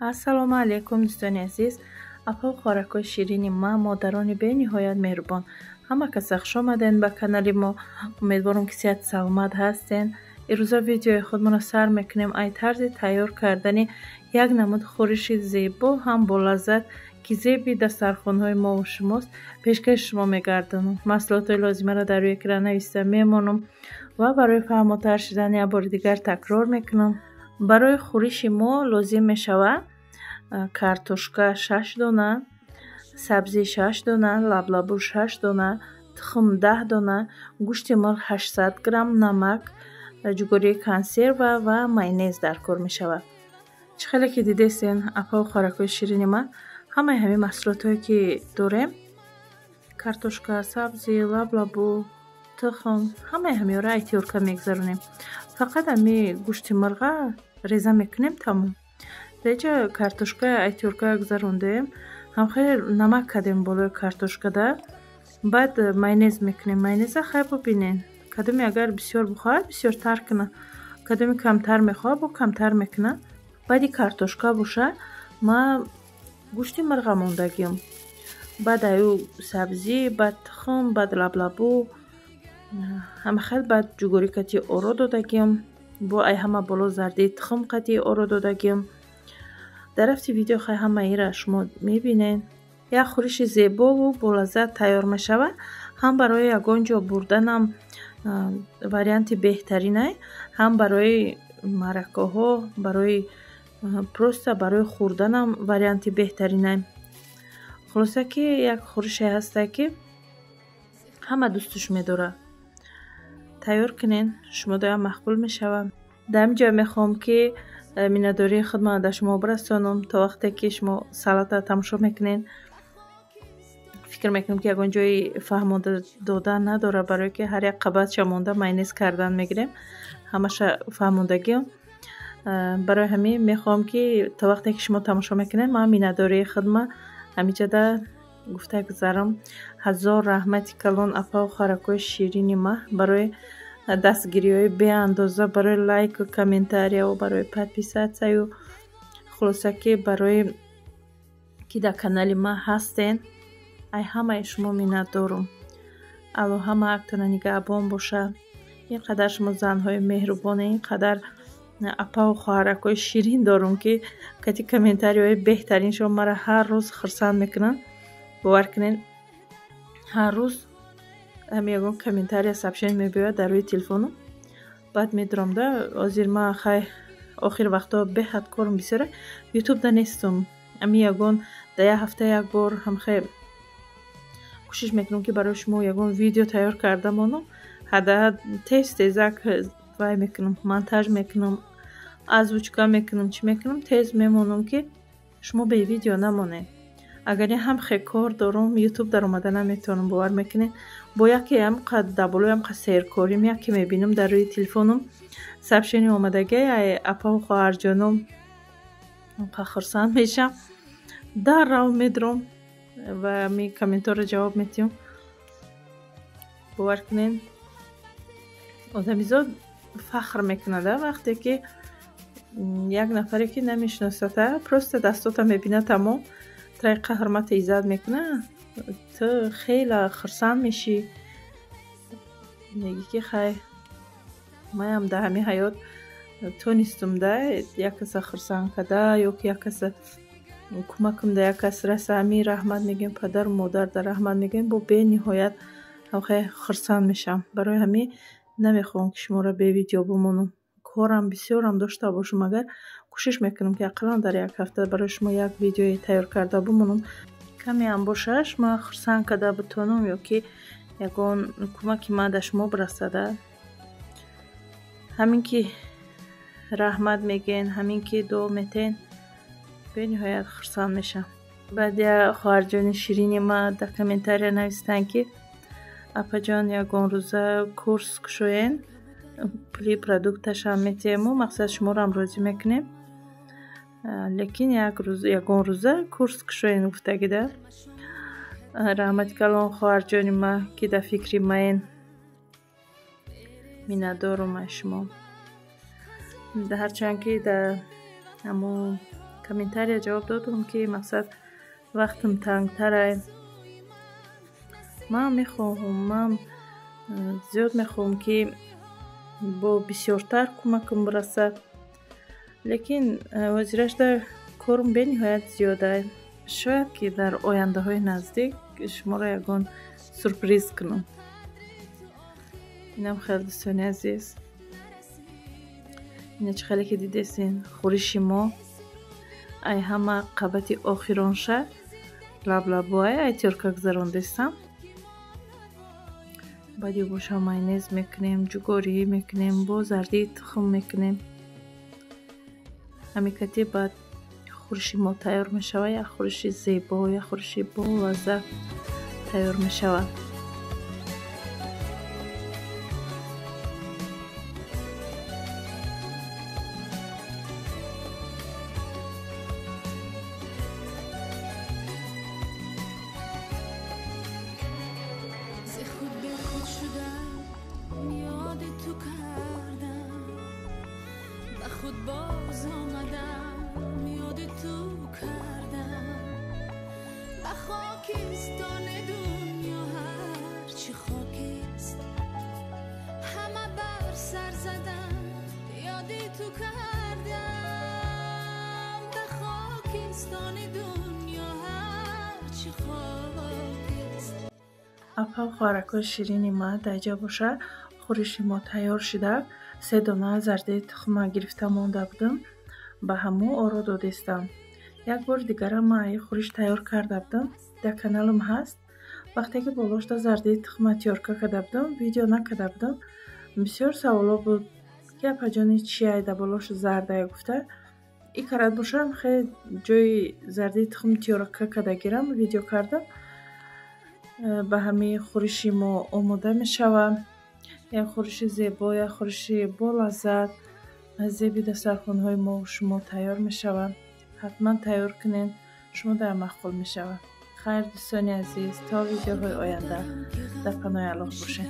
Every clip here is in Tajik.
Ассалому алайкум, дӯстони азиз, апау хоҳаракҳои ширини ман, модарони бениҳоят меҳрубон. Ҳама каса хуш омаден ба канали мо. Умедворам, ки сиҳату саломат ҳастен. Ирӯза видеои худмонро сар мекунем ай тарзи тайёр кардани як намуд хӯриши зебо ҳам болаззат, ки зеби дастархонҳои мову шумост, пешкаши шумо мегардонам. Маҳсулотҳои лозимаро дар рӯи экран нависта мемонам ва барои фаҳмотар шудан як бори дигар такрор мекунам. Барои хӯриши мо лозим мешавад картошка 6 дона, сабзӣ 6 дона, лаблабу 6 дона, тухм 10 дона, гӯшти мурғ 800 грамм, намак, ҷугории консерва ва майонез дар кор мешавад. Чӣ хеле ки дидестен, апау хоҳаракҳои ширини ман, ҳамаи ҳамин маҳсулотҳое ки дорем: картошка, сабзӣ, лаблабу, тухм, ҳамаи ҳамиёро ай тёрка мегузаронем. Фақат ҳами гӯшти мурға реза мекунем, тамом. Дар картошка ай тёрка гузарондем, ҳамхеле намак кардем болои картошкада, баъд майонез мекунем. Майонеза хай бубинен, кадоме агар бисёр бихоҳад, бисёртар кунад, кадоме камтар мехоҳад, бо камтар мекунад. Баъди картошка боша, ма гӯшти мурға мондагиам, баъд аю сабзӣ, баъд тухм, баъд лаблабу, ҳама хел, баъд ҷугорӣ кати оро додагиам, бо ай ҳама боло зардии тухм қати оро додагиам. Дар рафти видео хай ҳамаира шумо мебинед. Як хӯриши зебову болаззат тайёр мешавад. Ҳам барои ягон ҷо бурданам варианти беҳтаринай, ҳам барои маъракаҳо, барои просто барои хӯрданам варианти беҳтаринай. Хулоса, ки як хӯрише ҳасте, ки ҳама дӯстуш медорад. Тайёр кунен, шумо доям мақбул мешавад. Дар ҳамин ҷо мехоҳам, ки миннатдории худро дар шумо бирасонам. То вақте ки шумо салата тамошо мекунед, фикр мекунам, ки ягон ҷои фаҳмода додан надорад, барое ки ҳар як қабатша монда майонез кардан мегирем, ҳамаша фаҳмондагиам. Барои ҳамин мехоҳам, ки то вақте ки шумо тамошо мекунед, ман миннатдории худма ҳамиҷода гуфта гузарам. Ҳазор раҳмати калон, апау хоҳаракҳои ширини ма, барои дастгириҳои беандоза, барои лайку комментарияу барои подписаться-ю, хулоса, ки барои ки дар канали ман ҳастен, ай ҳамаи шумо миннатдорум. Алло ҳама ҳақтона нигаҳбон боша. Ин қадар шумо занҳои меҳрубоне, ин қадар апау хоҳаракҳои ширин дорум, ки кати комментарияҳои беҳтариншон маро ҳар рӯз хурсанд мекунанд. Бовар кунед, ҳар рӯз ҳами ягон комментария, сообщение мебиёяд дар рӯи телефоном, баъд медурам да. Ҳозир ман хай охири вақтҳо беҳад корм бисёра, ютубда нестум. Ами ягон дар як ҳафта як бор ҳамхе кӯшиш мекунам, ки барои шумо ягон видео тайёр карда монам. Ҳадаҳад тез тезак вай мекунам, монтаж мекунам, озвучка мекунам, чӣ мекунам, тез мемонам, ки шумо бе видео намонед. Агар ин ҳам хе кор дорум, ютуб даромада наметавонам, бовар мекунед? Бо яке ҳамқа дар болои ҳамқа серкорим, яке мебинам дар рӯи телефоном сообщение омадагӣ ай апау хоҳарҷоном, ҳамқа хурсанд мешам, даррав медурам ва ми комментарро ҷавоб медиҳам. Бовар кунед, одамизод фахр мекунада, вақте ки як нафаре, ки намешиносата, просто дастота мебинад, тамом, тариқа ҳурмату иззат мекунад, ту хеле хурсанд мешӣ, мегӣ, ки хай, маям дар ҳамин ҳаёт тонистум да як каса хурсанд карда ё ки як каса кӯмакам да як кас раса. Ҳамин раҳмат мегӯем, падару модар да раҳмат мегӯем, бо бениҳоят ҳамхе хурсанд мешавам. Барои ҳамин намехоҳам, ки шуморо бе видео бимонам. Корам бисёрам дошта бошам, агар кӯшиш мекунам, ки ақаллан дар як ҳафта барои шумо як видеое тайёр карда бимонам, камеам боша, шумо хурсанд карда битонам ё ки ягон кӯмаки ман дар шумо бирасада. Ҳамин ки раҳмат мегӯен, ҳамин ки дуо метен, бениҳоят хурсанд мешавам. Баъд як хоҳарҷони ширини ма дар комментария навистанд, ки апаҷон, ягон рӯза курс кушоен, пули продукташам метиҳему, мақсад, шуморо розӣ мекунем, лекин як рӯз, ягон рӯза курс кушоен гуфтагида. Раҳмати калон, хоҳарҷони ма, ки дар фикри маен. Миннатдорум аз шумо. Ҳарчанд ки дар Аммо комментария ҷавоб додам, ки мақсад вақтам тангтарай. Ман мехоҳам, ман зиёд мехоҳам, ки бо бисёртар кӯмакам бирасад, лекин ҳозирашда корум бениҳоят зиёдай. Шояд ки дар ояндаҳои наздик шуморо ягон сюрприз кунам. Инам хеле дӯстони азиз, ина чӣ хеле ки дидесин, хӯриши мо ай ҳама қабати охиронша лаблабуай ай тёрка гузарондестам. Баъди боша майонез мекунем, ҷугорӣ мекунем, бо зардии тухм мекунем. Ҳамин баъд хӯриши мо тайёр мешавад, як хӯриши зебо, як хӯриши болаззат тайёр мешавад. Апа хоҳаракҳои ширини ма, дар ҷо боша хӯриши мо тайёр шуда. 3 дона зардаи тухма гирифта монда будам, ба ҳамо оро додестам. Як бори дигара ма ай хӯриш тайёр карда будам, дар каналам ҳаст. Вақте ки болошда зардаи тухма тёрка карда будам, видео накарда будам. Бисёр саволо буд ки апаҷони чи ай дар болош зардая гуфта. И карат бошам хеле ҷои зардаи тухм тёрка карда гирам, видео кардам. Ба ҳамаи хӯриши мо омода мешавад. Як хӯриши зебо, як хӯриши болаззат аз зеби дастархонҳои мо шумо тайёр мешавад. Ҳатман тайёр кунед, шумо дар маъқул мешавад. Хайр дӯстони азиз, то видеоҳои оянда дар паноҳи Аллоҳ бошед.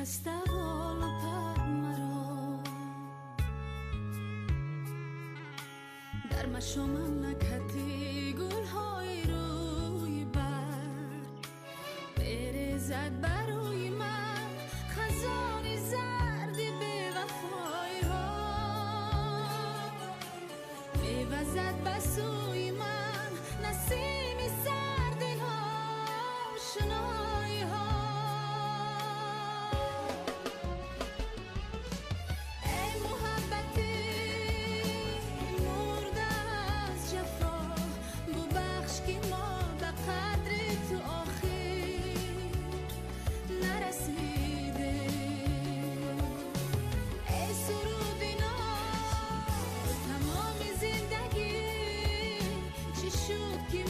Ki